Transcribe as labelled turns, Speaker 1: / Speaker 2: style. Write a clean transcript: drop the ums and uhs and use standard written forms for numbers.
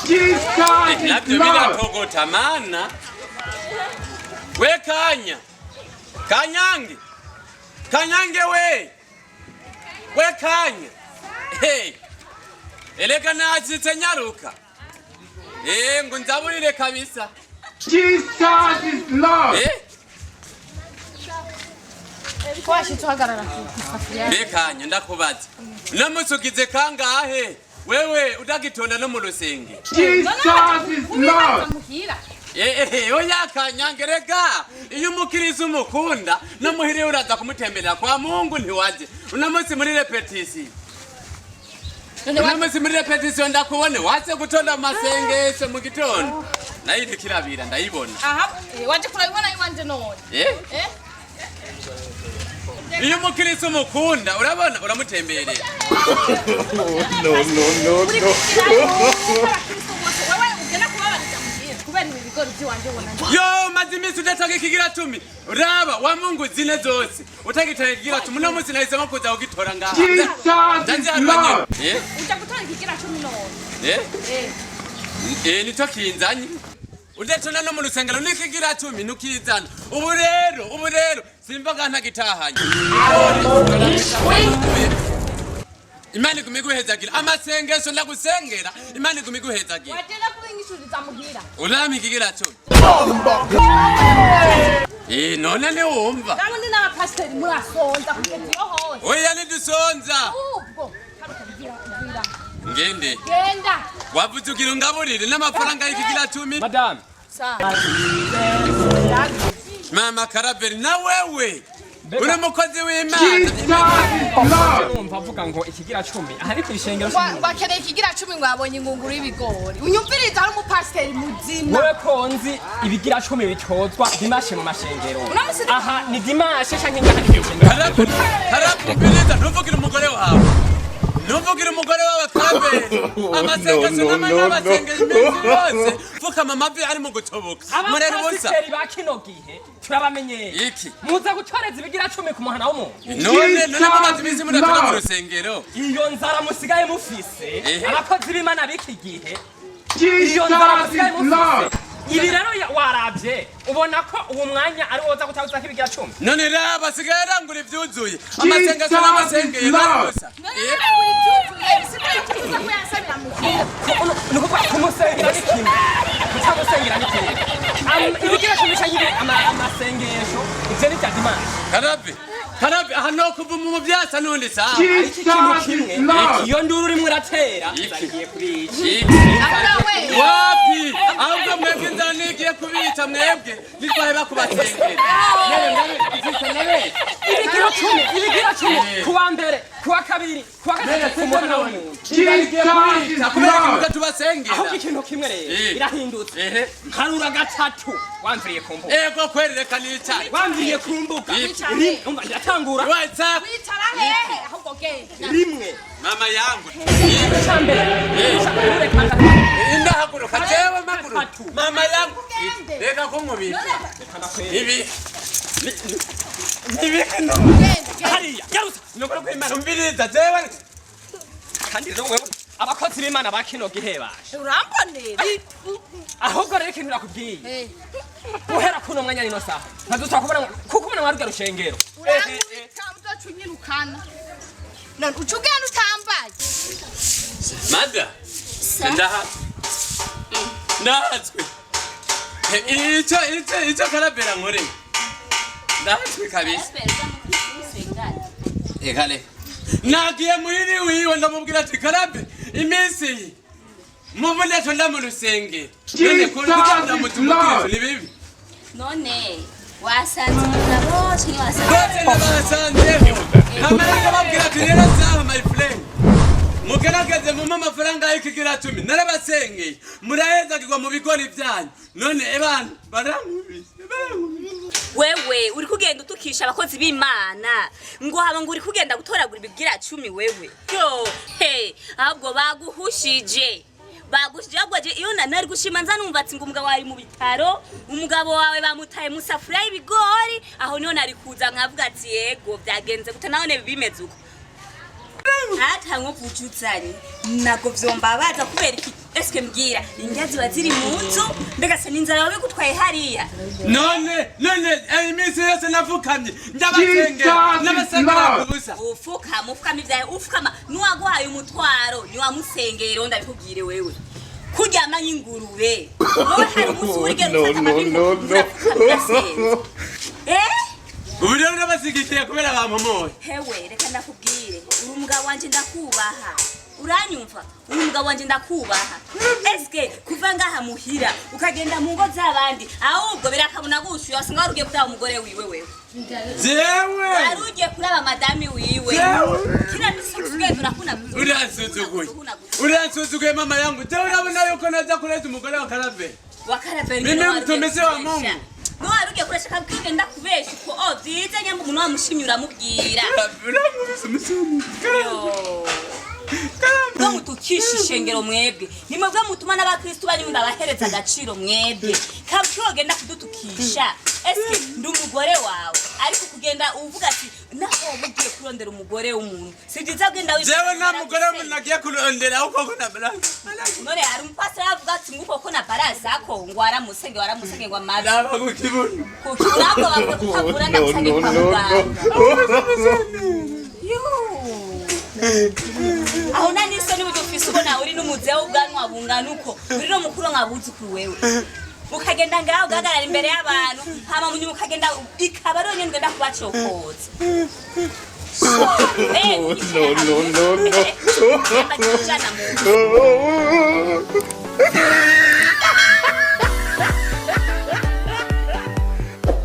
Speaker 1: Jesus is
Speaker 2: Navyo
Speaker 1: Lord.
Speaker 2: biratogota mana. We Kanya, Kanyange, Kanyange we, we Kanya. Hey, erega nashitse nyaruka. Ngo nzaburire kabisa.
Speaker 1: Jesus is Lord.
Speaker 3: Ko washitse uhagarara ku isafuriya?
Speaker 2: Mbe Kanya, ndakubaza, uno musi ugize kangahe wewe utagitonda no mu rusenge?
Speaker 1: Jesus is Lord.
Speaker 3: Muhira.
Speaker 2: Oya Kanyange, rega iyo umukirisu umukunda no muhire uraza kumutemberera kwa Mungu, ntiwaje uno musi muri répétition.
Speaker 3: None
Speaker 2: Uno musi muri répétition ndakubone waze gutonda mu masengesho mu gitondo, nayo iriko irabira ndayibona.
Speaker 3: Aha, waje kurabibona iwanje none?
Speaker 2: Eh?
Speaker 3: Eh?
Speaker 2: Iyo umukirisu umukunda, urabona, uramutemberera.
Speaker 1: No, no, no,
Speaker 3: Uri
Speaker 1: no.
Speaker 3: kugira yuko abakristo bose wewe ugenda kubabariza muhira kubera ibi bigori by'iwanje ubona?
Speaker 2: Yo, maze iminsi udatanga ikigira cumi, raba wa Mungu zine zose utagitanga ikigira cumi. Uno musi nahisemo kuza kugitora ngaha.
Speaker 1: Jesus is Lord.
Speaker 2: Eh?
Speaker 3: Uja gutora ikigira cumi none?
Speaker 2: Eh?
Speaker 3: Eh.
Speaker 2: Eh, nicyo kinzanye. Udatona no mu rusengero n'ikigira cumi ntukizana. Ubu rero simvaga ntagitahanye. Imana iguma iguhezagira, amasengesho ndagusengera, Imana iguma iguhezagira.
Speaker 3: Wagenda kubinyishuriza muhira.
Speaker 2: Urampa ikigira cumi. Eh, none ntiwumva?
Speaker 3: Namwe n'abapasiteri murasonza kugeza iyo hose.
Speaker 2: Oya, ntidusonza.
Speaker 3: Ahubwo karuka bwira bwira.
Speaker 2: Ngende.
Speaker 3: Genda.
Speaker 2: Wavuze ugira ungaburire n'amafaranga y'ikigira cumi.
Speaker 4: Madame.
Speaker 3: Sa.
Speaker 2: Mama Karaveri, na wewe uri umukozi w'Imana.
Speaker 1: Jesus is Lord.
Speaker 4: Numva avuga ngo ikigira cumi aha ni kw'ishengero.
Speaker 3: Wakeneye ikigira cumi ngo wabonye ingunguru y'ibigori. Unyumviriza, ari umupasiteri muzima.
Speaker 4: Wewe ko nzi ibigira cumi bitozwa dimanche mu mashengero. Aha ni dimanche canke ngaha ni kw'ishengero?
Speaker 2: Karaveri, Karaveri, ntuvugire umugore wawe, ntuvugire umugore wawe Karaveri. Amasengesho
Speaker 1: No, no, no.
Speaker 2: n'amasengesho iminsi yose pfukama, amavi ari mu gutoboka, murera ubusa.
Speaker 4: Abapasiteri ba kino gihe turabamenyeye.
Speaker 2: Iki?
Speaker 4: Muza gutoreza ibigira cumi ku muhana w'umuntu.
Speaker 2: None mumaze iminsi mudatona mu rusengero.
Speaker 4: Iyo nzara musigaye mufise, abakozi b'Imana b'iki gihe, iyo nzara
Speaker 1: Jesus
Speaker 4: musigaye
Speaker 1: is Lord.
Speaker 4: mufise, ibi rero waravye ubona ko uwo mwanya ari woza gutabuza ibigira cumi.
Speaker 2: None raba, asigaye arangura ivyuzuye, amasengesho n'amasengero ari ubusa.
Speaker 3: None ntabwo ibyuzuye bisigaye tuza kuyansabira muhira.
Speaker 4: Ni ukuvuga kumusengera ni kimwe, kutamusengera ni kimwe. Ibigira cumi canke amasengesho, ivyo ni vya dimanche.
Speaker 2: Karave, Karave, aha no kuva mu vyasa nundi sawa.
Speaker 4: Ariko ikintu
Speaker 1: Jesus
Speaker 4: kimwe,
Speaker 1: is Lord.
Speaker 4: iyo nduru urimwo uratera
Speaker 2: Iki?
Speaker 4: igiye kuri iki.
Speaker 2: Iki?
Speaker 3: Abura we.
Speaker 2: Wapi, ahubwo mwebwe inzara nigiye kubica, mwebwe nitwaheba kubasengera.
Speaker 4: Ibigira cumi, ibigira cumi, kuwa mbere, kuwa kabiri, kuwa gatatu, ku muhana w'umuntu.
Speaker 1: Jesus is
Speaker 2: Kubera
Speaker 1: Lord.
Speaker 2: kimuga tubasengera.
Speaker 4: Ahubwo ikintu kimwe rero, birahindutse. Nkarura gatatu wamviriye ku mbuga.
Speaker 2: Ego kweri, reka nicare.
Speaker 4: Wamviriye ku mbuga.
Speaker 2: Iki?
Speaker 4: Rimwe, umva, ndatangura.
Speaker 2: What's up?
Speaker 3: Wicara hehe? Ahubwo genda.
Speaker 4: Rimwe.
Speaker 2: Mama yangu.
Speaker 4: Icya mbere. Reka.
Speaker 2: Ndahaguruka jewe maguru.
Speaker 4: Gatatu.
Speaker 2: Mama yangu.
Speaker 3: Ugende.
Speaker 2: Reka kunkubita.
Speaker 3: None
Speaker 2: Ibi nibiki no?
Speaker 3: Genda, genda.
Speaker 4: Hariya garutse.
Speaker 2: Nukuri kw'Imana, umviriza jewe.
Speaker 4: Kandi rero wewe, abakozi b'Imana ba kino gihe bashe.
Speaker 3: Urambonera.
Speaker 4: Ahubwo rero ikintu nakubwiye, guhera kuno mwanya nino saha nkazosaba kubona kuko ubona mwarurya rushengero.
Speaker 3: Urankubita, uzoca unyirukana. None uca ugenda utambaye.
Speaker 2: Mada, ndaha ndahatswe ico Karabera nkoreye, ndahatswe kabisa. Ekale nagiye muhiri wiwe, ndamubwira ati: "Karabe, iminsi iyi mubuneco nda mu rusengero." None
Speaker 1: Jesus
Speaker 2: ndamutse
Speaker 1: is Lord.
Speaker 2: umukristo ni bibi.
Speaker 5: None wasanze umugabo cyangwa wasanze
Speaker 2: Bose ndabasanzeho, kamara ndababwira ati: "Rero sawa my friend, mugerageze mumpe amafaranga y'ikigira cumi, narabasengeye murahezagirwa mu bigori byanyu." None ebana barankubise, barankubise.
Speaker 5: Wewe uri kugenda utukisha abakozi b'Imana ngo haba ngo uri kugenda gutoragura ibigira cumi. Wewe yo he, ahubwo baguhushije. Bagushije ahubwo je iyo nari gushima nza numva ati ngo umugabo wawe mu bitaro, umugabo wawe bamutaye mu safuriya y'ibigori, aho niho nari kuza nkavuga ati yego byagenze gute none bimeze uko. Hata nko kucutsanye ntabwo vyombabaza kubera iki? Eske mbwira, indya ziba ziri mu nzu, mbega se n'inzara yawe gutwaye hariya?
Speaker 2: None iminsi yose nafukamye ndabasengera,
Speaker 1: Jesus is
Speaker 2: ndabasengera
Speaker 1: Lord.
Speaker 2: kubusa.
Speaker 5: Ufukama, ufukama ivyawe, ufukama nuwaguhaye umutwaro niwamusengera, ndabikubwire wewe kuryama nk'ingurube. Wowe hari umunsi wigera
Speaker 6: No,
Speaker 5: ufata
Speaker 6: no,
Speaker 5: amavi ngo
Speaker 6: no, no.
Speaker 5: urapfukama urasenze, eh?
Speaker 2: Ubu rero ndabasigikiye kubera bampumuye.
Speaker 5: Hewe, reka ndakubwire, uri umugabo wanje ndakubaha, uranyumva? Uri umugabo wanje ndakubaha. Eske kuva ngaha muhira ukagenda mu ngo z'abandi, ahubwo birakabona gushuye, wasanga wari ugiye kuraba umugore wiwe wewe.
Speaker 2: Jewe
Speaker 5: Wari ugiye kuraba madami wiwe.
Speaker 2: Jewe.
Speaker 5: Kila misi ugenda urakunaguza.
Speaker 2: Uransuzuguye, uransuzuguye mama yangu. Jewe urabona yuko naza kureza umugore wa Karaveri? Mimi mtumishi wa Mungu.
Speaker 5: Wari ugiye kuresha kabwigenda kubesha uko o vyiza nyamba umuntu wamushimye uramubwira.
Speaker 2: Urankubise umusoni.
Speaker 5: Bwo mutukisha ishengero mwebwe, ni mwebwe mutuma n'abakristu banyu ndabahereza agaciro mwebwe. Kabyo genda kudutukisha, eske ndi umugore wawe? Ariko kugenda uvuga ati naho woba ugiye kurondera umugore w'umuntu, si byiza kugenda
Speaker 2: Jewe nta mugore w'umuntu nagiye kurondera uko ko nabara.
Speaker 5: None hari umupasiteri avuga ati nguko ko na baraza ko ngo waramusenge, waramusenge ngo amavi
Speaker 2: Naba ku kibuno.
Speaker 5: kukirango bavuga kutavura
Speaker 6: No,
Speaker 5: ndagusange
Speaker 6: no,
Speaker 5: kwa
Speaker 6: no,
Speaker 5: muganga.
Speaker 6: no.
Speaker 5: Yuuu. Aho nta n'isoni burya ufise, ubona uri n'umuzehe w'ubwanwa bungana uko, uri no mukuru nk'abuzukuru wewe, ukagenda ngaho ugahagarara imbere y'abantu, hama munyuma ukagenda ikaba ari wenyine ugenda kubacokoza.
Speaker 6: No, no, no, no.
Speaker 5: no.